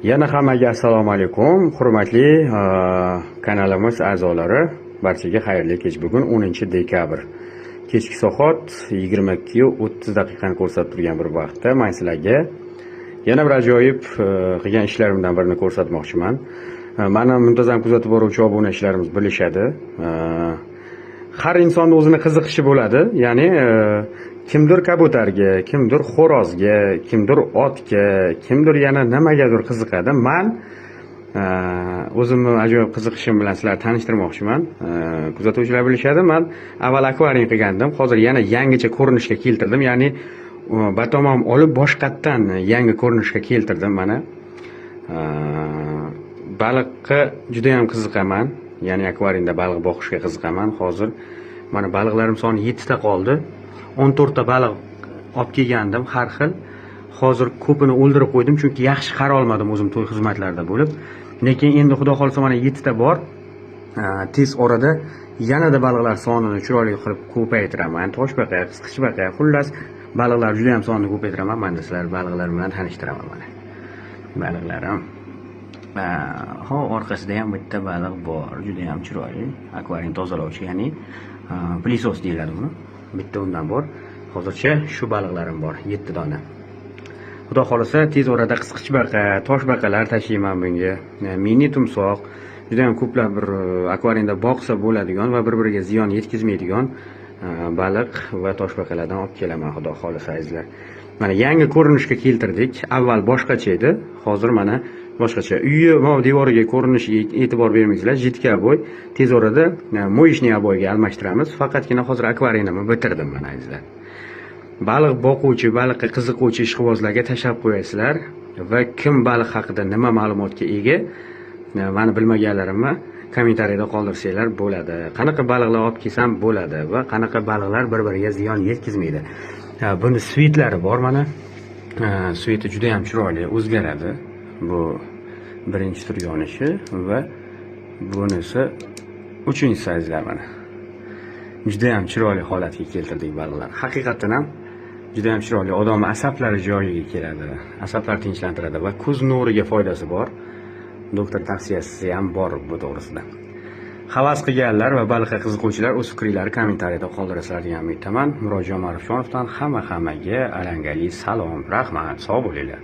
Yana hammaga assalomu alaykum, hurmatli kanalimiz a'zolari, barchaga xayrli kech. Bugun 10 dekabr. Kechki soat 22:30 daqiqani ko'rsatib turgan bir vaqtda men sizlarga yana bir ajoyib qilgan ishlarimdan birini ko'rsatmoqchiman. Mani muntazam kuzatib boruvchi obunachilarimiz bilishadi. Har insonni o'zini qiziqishi bo'ladi. Ya'ni kimdir kabutarga, kimdir xo'rozga, kimdir otga, kimdir yana nimagadir qiziqadi. Man o'zimni ajoyib qiziqishim bilan sizlarni tanishtirmoqchiman. Kuzatuvchilar bilishadi, man avval akvarium qilgandim, hozir yana yangicha ko'rinishga keltirdim. Ya'ni batamom olib boshqatdan yangi ko'rinishga keltirdim mana. Baliqqa juda ham qiziqaman. Ya'ni akvariumda baliq boqishga qiziqaman. Hozir mana baliqlarim soni 7 ta qoldi. 14 ta baliq olib kelgandim har xil. Hozir ko'pini o'ldirib qo'ydim, chunki yaxshi qara olmadim o'zim to'y xizmatlarida bo'lib. Lekin endi Xudo xohlasa mana 7 ta bor. Tez orada yanada baliqlar sonini chiroyli qilib ko'paytiraman. Toshbaqa, qisqichbaqa, xullas baliqlar juda ham sonini ko'paytiraman. Mana sizlar baliqlar bilan tanishtiraman mana. Baliqlarim. Ho, orqasida ham bitta baliq bor, juda ham chiroyli. Akvarium tozalovchi, ya'ni пылесос deyiladi buni. Bitta undan bor. Hozircha shu baliqlarim bor, 7 dona. Xudo xohlasa tez orada qisqichbaqa, toshbaqalar tashiyman bunga. Mini tumsoq, juda ham ko'plab bir akvariumda boqsa bo'ladigan va bir-biriga ziyon yetkazmaydigan baliq va toshbaqalardan olib kelaman, Xudo xohlasa, azizlar. Mana yangi ko'rinishga keltirdik. Avval boshqacha edi, hozir mana boshqacha. Uyi mana devoriga ko'rinishiga e'tibor bermaysizlar. Жидкий обой tez orada моечный обой ga almashtiramiz. Faqatgina hozir akvariumni bitirdim mana, azizlar. Baliq boquvchi, baliqqa qiziquvchi ishqibozlarga tashlab qo'yasizlar va kim baliq haqida nima ma'lumotga ega, mani bilmaganlarimni kommentariyada qoldirsanglar bo'ladi. Qanaqa baliqlar olib kelsam bo'ladi va qanaqa baliqlar bir-biriga ziyon yetkazmaydi. Buni цвет lari bor mana. Цвет i juda ham chiroyli o'zgaradi. Bu birinchi tur yonishi va bunisi uchinchisi, azizlar, mana. Juda ham chiroyli holatga keltirdik baliqlar. Haqiqatdan ham juda ham chiroyli. Odamni asablari joyiga keladi. Asablar tinchlantiradi va ko'z nuriga foydasi bor. Doktor tavsiyasi ham bor bu to'g'risida. Havas qilganlar va baliqqa qiziquvchilar o'z fikringizni kommentariyada qoldirasizlar degan umiddaman. Murodjon Ma'rufjonovdan hamma-hammaga alangali salom, rahmat, sog' bo'linglar.